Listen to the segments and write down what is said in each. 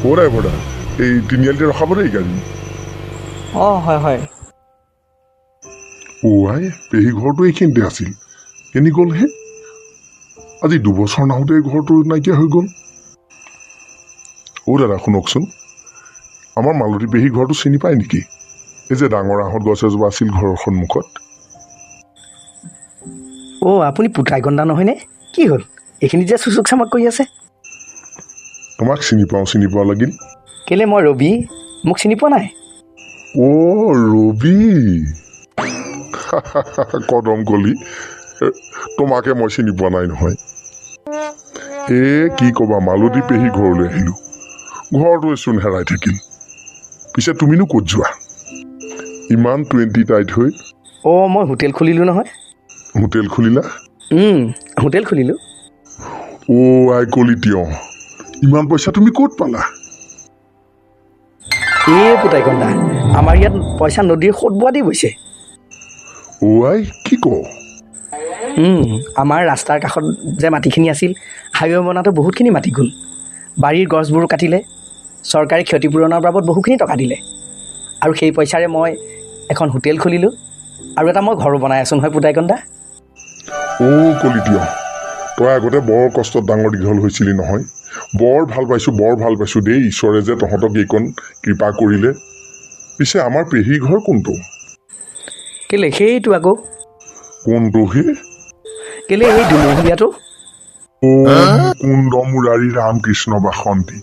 অ' driver দা, এই তিনিআলিতে ৰখাব দেই গাড়ী। অঁ, হয় হয়। অ' আই, পেহী ঘৰটো এইখিনিতে আছিল, কেনি গ'লহে? আজি 2 বছৰ নাহোঁতে ঘৰটো নাইকিয়া হৈ গ'ল। অ' দাদা, শুনকচোন, আমাৰ মালতী পেহী ঘৰটো চিনি পায় নেকি? এই যে ডাঙৰ আহঁত গছ এজোপা আছিল ঘৰৰ সন্মুখত। অ', আপুনি পুতাইকন্দা নহয়নে? কি হ'ল, এইখিনিত যে চুচুক চামাক কৰি আছে? তোমাক চিনি পাওঁ চিনি পোৱা লাগিল। কেলে, মই ৰবি, মোক চিনি পোৱা নাই? অ' ৰবি, কদম কলি, তোমাকে মই চিনি পোৱা নাই নহয়। এ কি ক'বা, মালতী পেহী ঘৰলৈ আহিলোঁ, ঘৰটোৱেচোন হেৰাই থাকিল। পিছে তুমিনো ক'ত যোৱা ইমান 20 টাইট হৈ? অ', মই হোটেল খুলিলোঁ নহয়। হোটেল খুলিলা? হোটেল খুলিলোঁ। অ' আই কলি তিয়হ, ইমান পইচা তুমি ক'ত পালা? এই পুতাইকন্দা, আমাৰ ইয়াত পইচা নদীৰ সোঁত বোৱা দি বৈছে। অ' আই, কি ক? আমাৰ ৰাস্তাৰ কাষত যে মাটিখিনি আছিল, হাইৱে বনাওঁতে বহুতখিনি মাটি গ'ল, বাৰীৰ গছবোৰো কাটিলে। চৰকাৰে ক্ষতিপূৰণৰ বাবদ বহুখিনি টকা দিলে আৰু সেই পইচাৰে মই এখন হোটেল খুলিলোঁ আৰু এটা মই ঘৰো বনাই আছোঁ নহয় পুতাইকন্দা। অ' কলি তিয়হ, তই আগতে বৰ কষ্টত ডাঙৰ দীঘল হৈছিলি নহয়। বৰ ভাল পাইছোঁ, বৰ ভাল পাইছোঁ দেই, ঈশ্বৰে যে তহঁতক এইকণ কৃপা কৰিলে। পিছে আমাৰ পেহীৰ ঘৰ কোনটো? কেলে, সেইটো আকৌ। কোনটো হে? কেলে, এই দুমহলীয়াটো। অ' কুন্দ মুৰাৰী ৰামকৃষ্ণ বাসন্তী,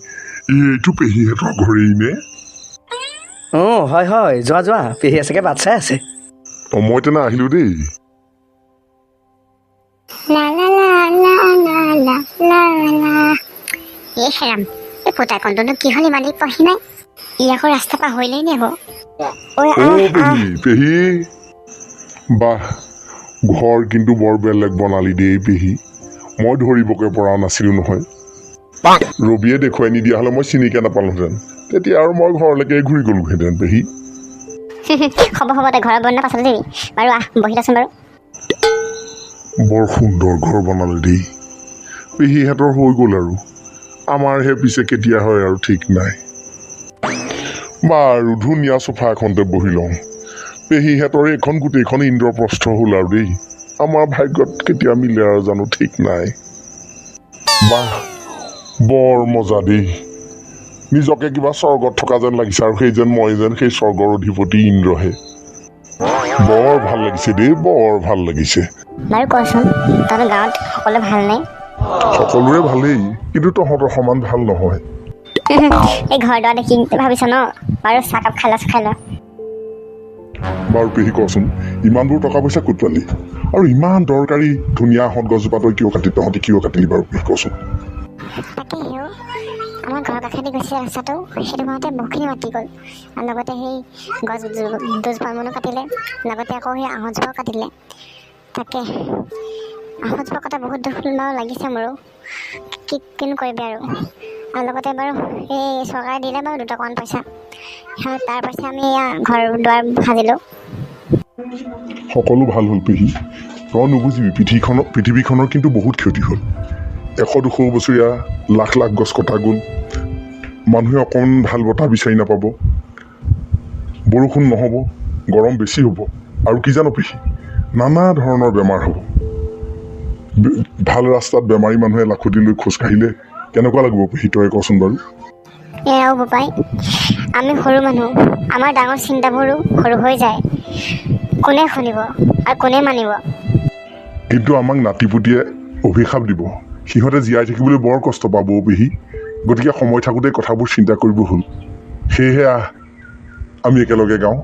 এইটো পেহীহঁতৰ ঘৰেই নে? অঁ, হয় হয়, যোৱা যোৱা, পেহীয়ে চাগে বাট চাই আছে। অঁ, মই তেনে আহিলোঁ দেই। লা লা লা লা লা লা লা লা। এই হেৰাম, এই পুতাকণটোনো কি হ'ল, ইমান দেৰি পোৱাহি নাই? ই আকৌ ৰাস্তা পাহৰিলেই নি আকৌ? ঐ। অ' আহ আহ। পেহী, পেহী, বাহ, ঘৰ কিন্তু বৰ বেলেগ বনালি দেই পেহী। মই ধৰিবকে পৰা নাছিলোঁ নহয়। ৰবিয়ে দেখুৱাই নিদিয়া হ'লে মই চিনিকে নাপালোহেঁতেন। তেতিয়া আৰু মই ঘৰলৈকে ঘূৰি গ'লোহেঁতেন পেহী। হ'ব হ'ব, তই ঘৰৰ বৰ্ণনা পাছতে দিবি বাৰু। আহ, বহি লচোন বাৰু। বৰ সুন্দৰ ঘৰ বনালে দেই পেহীহঁতৰ। হৈ গ'ল আৰু, আমাৰহে পিছে কেতিয়া হয় আৰু ঠিক নাই। বাৰু, ধুনীয়া চোফা এখনতে বহি লওঁ। পেহীহঁতৰ এইখন গোটেইখন ইন্দ্ৰপ্ৰস্থ হ'ল আৰু দেই। আমাৰ ভাগ্যত কেতিয়া মিলে আৰু জানো, ঠিক নাই। বাহ, বৰ মজা দেই। নিজকে কিবা স্বৰ্গত থকা যেন লাগিছে আৰু সেই যেন মই যেন সেই স্বৰ্গৰ অধিপতি ইন্দ্ৰহে। বৰ ভাল লাগিছে দেই, বৰ ভাল লাগিছে। বাৰু কচোন, তহঁতৰ গাঁৱত সকলোৱে ভাল নে? সকলোৰে ভালেই, কিন্তু তহঁতৰ সমান ভাল নহয়। এই ঘৰ দুৱাৰ দেখি ভাবিছ ন? বাৰু, চাহকাপ খাই ল, খাই ল। বাৰু পেহী, কচোন, ইমানবোৰ টকা পইচা ক'ত পালি আৰু ইমান দৰকাৰী ধুনীয়া আহঁত গছজোপা তই কিয় কাটি, তহঁতি কিয় কাটিলি বাৰু পেহী, কচোন? তাকে হেও, আমাৰ ঘৰৰ কাষেদি গৈছে ৰাস্তাটো, সেইটো সময়তে বহুখিনি মাটি গ'ল আৰু লগতে সেই গছ দুজোপামানো কাটিলে, লগতে আকৌ সেই আহঁতজোপাও কাটিলে। তাকে আহঁতজোপা কটা বহুত দুখ বাৰু লাগিছে মোৰো। কি কিনো কৰিবি আৰু। আৰু লগতে বাৰু এই চৰকাৰে দিলে বাৰু দুটকামান পইচা, সেই তাৰ পইচা আমি এয়া ঘৰ দুৱাৰ সাজিলোঁ। সকলো ভাল হ'ল পেহী, তই নুবুজিবি। পৃথিৱীখনৰ কিন্তু বহুত ক্ষতি হ'ল। 100-200 বছৰীয়া লাখ লাখ গছ কটা গ'ল। মানুহে অকণ ভাল বতাহ বিচাৰি নাপাব, বৰষুণ নহ'ব, গৰম বেছি হ'ব আৰু কি জান পেহী, নানা ধৰণৰ বেমাৰ হ'ব। ভাল ৰাস্তাত বেমাৰী মানুহে লাখুটি লৈ খোজকাঢ়িলে কেনেকুৱা লাগিব পেহী, তই কচোন বাৰু? এৰাও বোপাই, আমি সৰু মানুহ, আমাৰ ডাঙৰ চিন্তাবোৰো সৰু হৈ যায়। কোনে শুনিব আৰু কোনে মানিব? কিন্তু আমাক নাতি পুতিয়ে অভিশাপ দিব। সিহঁতে জীয়াই থাকিবলৈ বৰ কষ্ট পাব অ' পেহী। গতিকে সময় থাকোঁতে কথাবোৰ চিন্তা কৰিব হ'ল। সেয়েহে আহ, আমি একেলগে গাওঁ,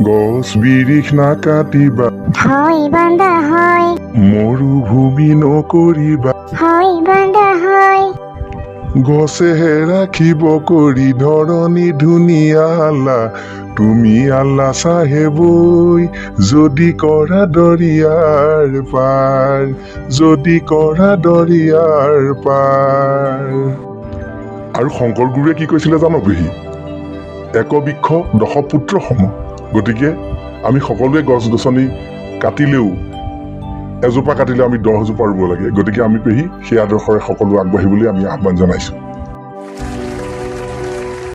গছ বিৰিখ নাকাটিবা, হয় বান্দা হয়, মৰুভূমি নকৰিবা, হয় বান্দা হয়, গছেহে ৰাখিব কৰি ধৰণী ধুনীয়া। আল্লা তুমি আল্লা চাহেবৈ, যদি কৰা দৰিয়াৰ পাৰ, যদি কৰা দৰিয়াৰ পাৰ। আৰু শংকৰ গুৰুৱে কি কৈছিলে জান পেহী? এক বৃক্ষ দশ পুত্ৰ সম। গতিকে আমি সকলোৱে গছ গছনি কাটিলেও, এজোপা কাটিলেও আমি 10জোপা ৰুব লাগে। গতিকে আমি পেহী, সেই আদৰ্শৰে সকলো আগবাঢ়িবলৈ আমি আহ্বান জনাইছোঁ।